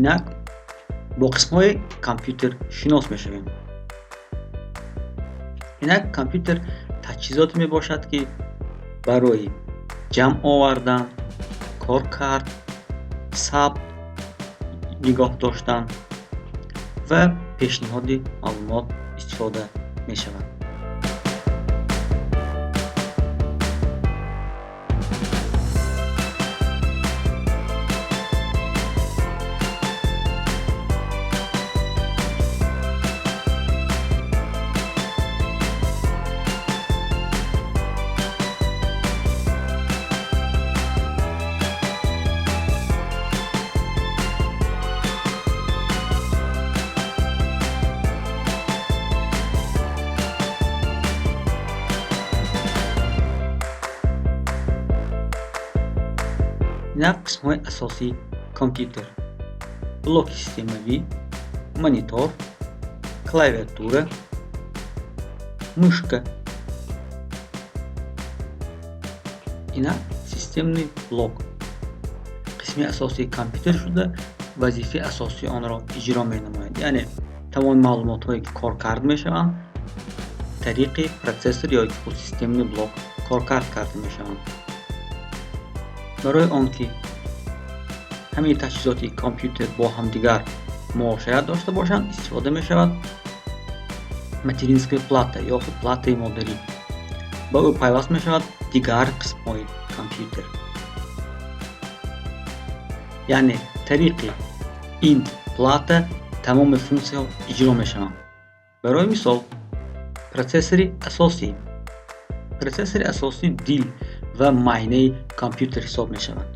Инак бо қисмҳои компютер шинос мешавем. Инак компютер таҷҳизоте мебошад, ки барои ҷамъ овардан, коркард, сабт нигоҳ доштан ва пешниҳоди маълумот истифода мешавад. Инак қисмҳои асосии компютер: блоки системавӣ, монитор, клавиатура, мышка. Инак системный блок қисми асосии компютер шуда, вазифаи асосии онро иҷро менамояд, яъне тамоми маълумотҳое, ки коркард мешаванд, тариқи протсессор ё худ системный блок коркард карда мешаванд. Барои он ки ҳамаи таҷҳизоти компютер бо ҳамдигар муошират дошта бошанд, истифода мешавад материнская плата ё худ платаи модарӣ. Ба ӯ пайваст мешавад дигар қисмҳои компютер, яъне тариқи ин плата тамоми функсияҳо иҷро мешаванд. Барои мисол, протсессори асосӣ. Протсессори асосӣ дил ва майнаи компютер ҳисоб мешавад.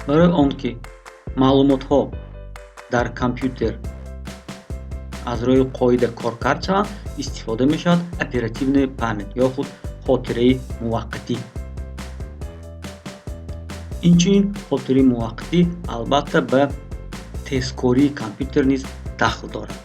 Барои он ки маълумотҳо дар компютер аз рӯи қоида коркард шаванд, истифода мешавад оперативная память ё худ хотираи муваққатӣ. Инчунин хотираи муваққатӣ албатта ба тезкории компютер низ дахл дорад.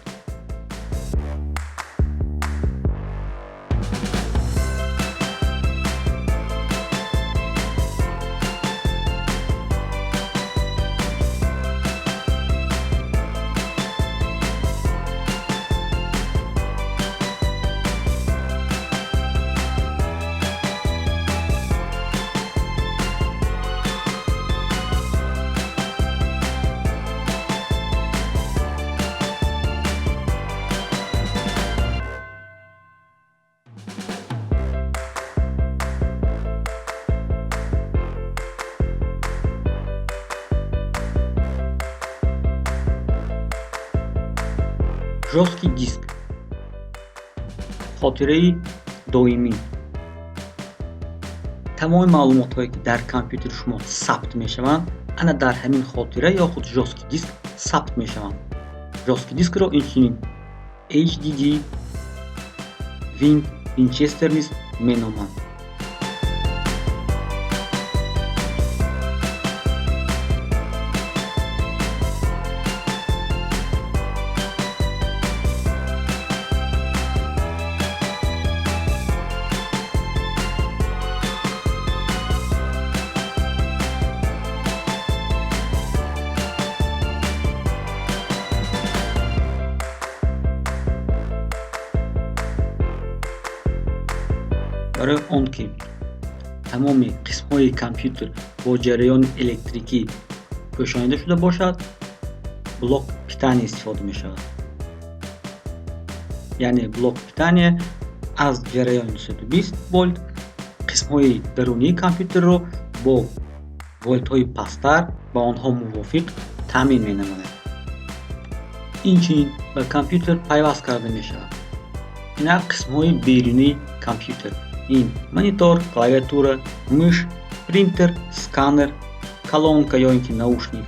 Жёсткий диск, хотираи доимӣ. Тамоми маълумотҳое, ки дар компютери шумо сабт мешаванд, ана дар ҳамин хотира ё худ жёсткий диск сабт мешаванд. Жёсткий дискро инчунин HDD, Винчестер низ меноманд. Барои он ки тамоми қисмҳои компютер бо ҷараёни электрикӣ пӯшонида шуда бошад, блок питания истифода мешавад, яъне блок питания аз ҷараёни 220 вольт Қисмҳои дарунии компютерро бо волтҳои пасттар ба онҳо мувофиқ таъмин менамояд. Инчунин ба компютер пайваст карда мешавад. Инак, қисмҳои берунии компютер: ин монитор, клавиатура, муш, принтер, сканер, колонка ё ин ки наушник,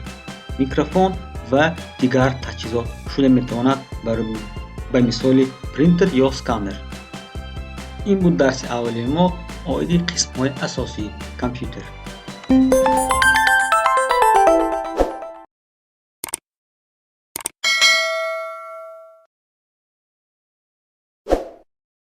микрофон ва дигар таҷҳизот шуда метавонад, ба мисоли принтер ё сканер. Ин буд дарси аввалини мо оиди қисмҳои асосии компютер.